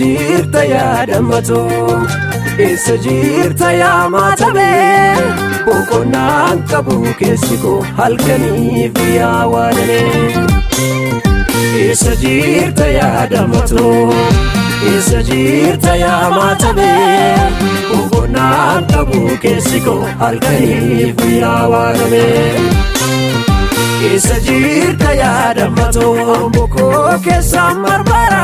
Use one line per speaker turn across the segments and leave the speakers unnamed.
Jirta yaa dammatoo, eessa jirta yaa maatamee? Boqonnaan qabu keessi koo halkaniif guyyaa waadamee. Eessa jirta yaa dammatoo, eessa jirta yaa maatamee? Boqonnaan qabu keessi koo halkaniif guyyaa waadamee. Eessa jirta yaa dammatoo, bokoo keessaan marmara.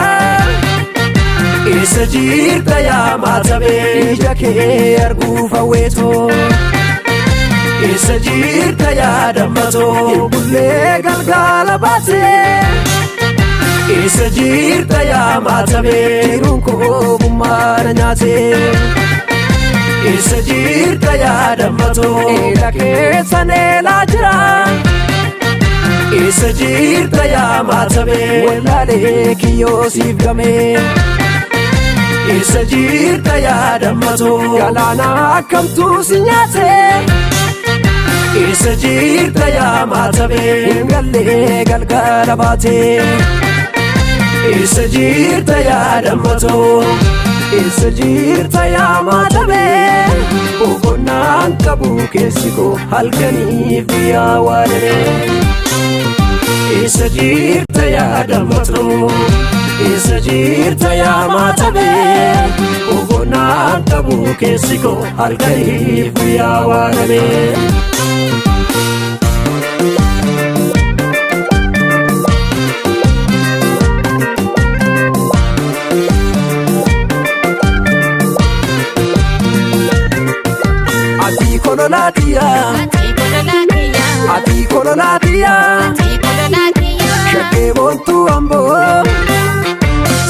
Eessa jirta yaa maatamee, ija kee arguuf hawweetoo. Eessa jirta yaa dammatoo, bullee galgala baatee. Eessa jirta yaa maatamee, jiruun koo gummaana nyaatee. Eessa jirta yaa dammatoo, eela keessa neelaa jira. Eessa jirta yaa maatamee, wallaalee kiyyoo siif gamee. Eessa jirta yaa dammatoo, galaana akkamtuu si nyaate. Eessa jirta yaa maatamee, hin gallee galgala baatee. Eessa jirta yaa dammatoo, eessa jirta yaa maatamee? Boqonnaan qabu keessi koo halkaniif guyyaa waadamee. Eessa jirta yaa dammatoo, eessa jirta yaa maatamee? Boqonnaan qabu keessi koo halkaniif guyyaa waadamee. Ati kololaatiyaa, ati kololaatiyaa, shakkee boontuu amboo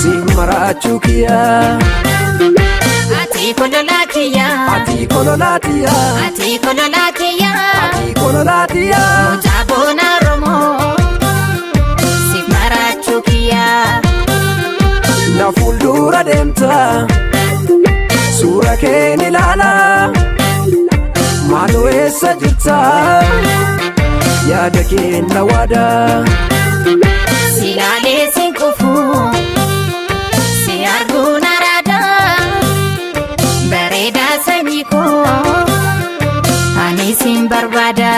si maraachuu kiyyaa.
Ati kololaatiyaa,
Ati kololaatiyaa,
ati kololaatiyaa,
ati kololaatiyaa,
mucaa boona Oromoo si maraachuu kiyyaa.
Na fuuldura deemta suura keen ilaala, maaloo eessa jirta, yaada keen na waada.
Si laalee sin kufu, si arguun araada, bareedaa sanyii koo ani sin barbaada.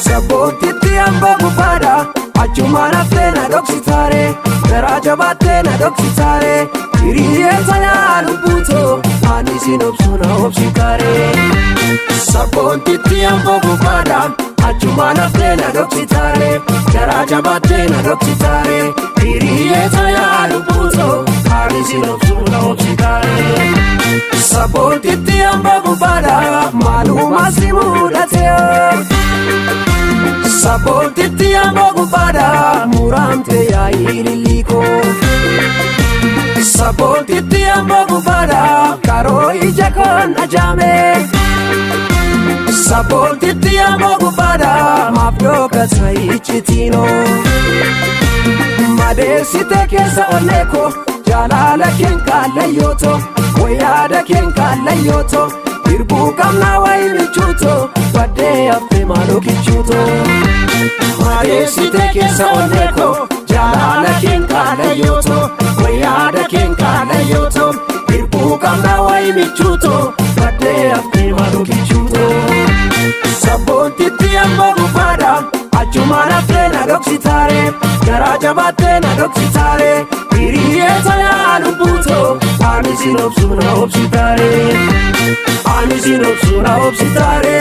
Sabboontitti hamba gubaadha, achumaan haftee na dhoksitaare, garaa jabaattee na dhoksitaare, hiriyeessa yaa lubbuutoo ani sin obsu na obsitaare. Sabboontitti hamba gubaadha, achumaan haftee na dhoksitaare, garaa jabaattee na dhoksitaare, hiriyeessa yaa lubbuutoo ani sin obsu na obsitaare. Sabboontitti hamba gubaadha, maaluma si mudate. Sabboontitti hamba gubbaadha, muramte yaa'ii lilliikoo. Sabboontitti hamba gubbaadha, karoo ija koon ajaame. Sabboontitti hamba gubbaadha, maaf dhokata icciitiinoo. Madeessite keessa onnee koo, jaalala keen kaallayyooto, wayyaada keen kaallayyooto. Hirbuu qabnaa wayi michuuto, baddee haftee maaloo kichuuto. Madeessite keessa onnee koo, jaalala keen kaallayyooto, wayyaada keen kaallayyooto. Hirbuu qabnaa wayi michuuto, baddee haftee maaloo kichuuto. Sabboontitti amma gubbaadha, achumaan haftee na dhoksitaare, garaa jabaattee na dhoksitaare, hiriyeessa yaa lubbuutoo ani sin obsu na obsitaare. Ani sin obsu na obsitaare,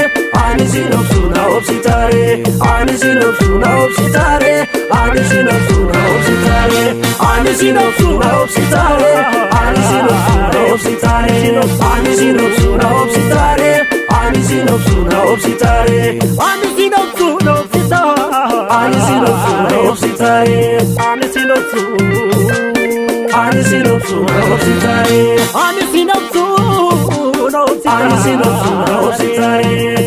ani sin obsu na obsitaare, ani sin obsu na obsitaare, ani sin obsu na obsitaare, ani sin obsu na obsitaare, ani sin obsu na obsitaare, ani sin obsu na obsitaare, ani sin obsu na obsitaare,
Ani sin obsu na obsitaare.
Ani sin obsu na obsitaare,
Ani sin obsu.
Ani Ani sin obsu na obsitaare.
Ani sin obsu na obsitaare.
Ani sin obsu na obsitaare.